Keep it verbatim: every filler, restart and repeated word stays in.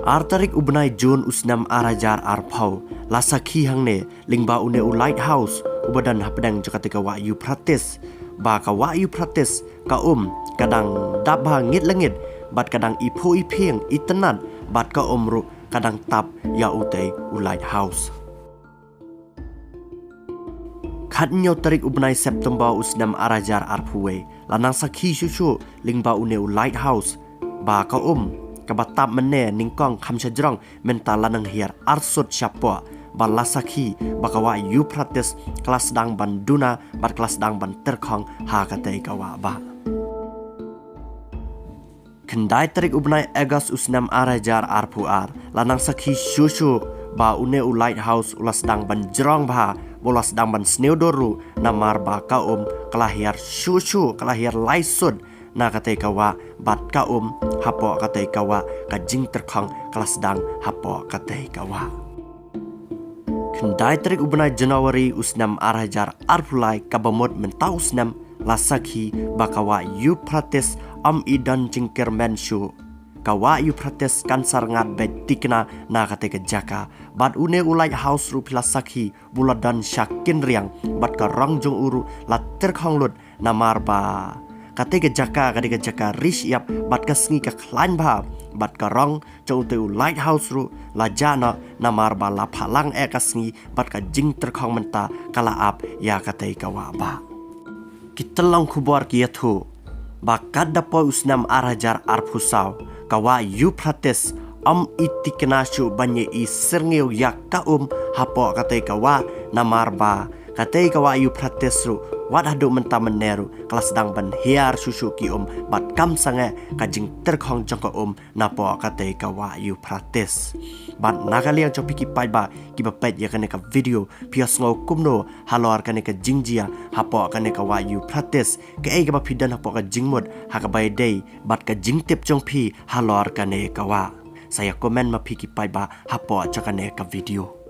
Ar tarik u bnai Jun u snem ar hajar arphew, la sakhi hangne lyngba une u lighthouse uba don hapdeng jong kata ka wah Euphrates, ba ka wah Euphrates ka um ka dang dap bha ngit la ngit, bad ka dang iphuh iphieng itynnad, bad ka um ruh ka dang tap ïa utei u lighthouse. Khathynñiew tarik u bnai September u snem ar hajar arphew wei, la nang sakhi shuh shuh lyngba une u lighthouse, ba ka um kaba tap mynne nyngkong kham shajrong, mynta la nang hiar arsut shapoh, ba la sakhi ba ka wah Euphrates ka la sdang ban duna bad ka la sdang ban tyrkhong ha katei ka wah bah. Khyndai tarik u bnai August u snem ar hajar arphew ar, la nang sakhi shuh shuh ba une u lighthouse u la sdang ban jrong bha, ba u la sdang ban sniew dur ruh, namar ba ka um ka la hiar shuh shuh, ka la hiar lai sut na katei ka wah, bad ka um hapoh katei ka wah, ka jingtyrkhong ka la sdang hapoh katei ka wah. Khyndai tarik u bnai January u snem ar hajar arphew lai, kaba mut mynta u snem, la sakhi ba ka wah Euphrates ym i don jingkyrmen shuh. Ka wah Euphrates kan sa rngat beit tikna na katei ka jaka. Bad une u lighthouse ruh phi la sakhi ba u la don sha kynriang, bad ka rong jong u ruh la tyrkhong lut, namar ba katei ka jaka ka dei ka jaka ri shyiap, bad ka sngi ka khlaiñ bha, bad ka rong jong utei u lighthouse ruh la jah noh, namar ba la phah lang eh ka sngi, bad ka jingtyrkhong mynta ka la ap ïa katei ka wah bah. Ki tyllong khubor ki ïathuh ba katba da poi u snem ar hajar arphew saw, ka wah Euphrates ym i tikna shuh ban ïa i syrngiew ïa ka um hapoh katei ka wah, namar ba katei ka wah Euphrates ruh wat haduh mynta mynne ruh ka la sdang ban hiar shuh shuh ki um, bad kam sangeh ka jingtyrkhong jong ka um napoh katei ka wah Euphrates. Bad na ka liang jong phi ki paidbah kiba peit ïa kane ka video, phi ïohsngew kumno halor kane ka jingjia hapoh kane ka wah Euphrates? Kaei kaba phi don hapoh ka jingmut ha kaba ïadei bad ka jingtip jong phi halor kane ka wah? Sa ïa comment ma phi ki paidbah hapoh jong kane ka video.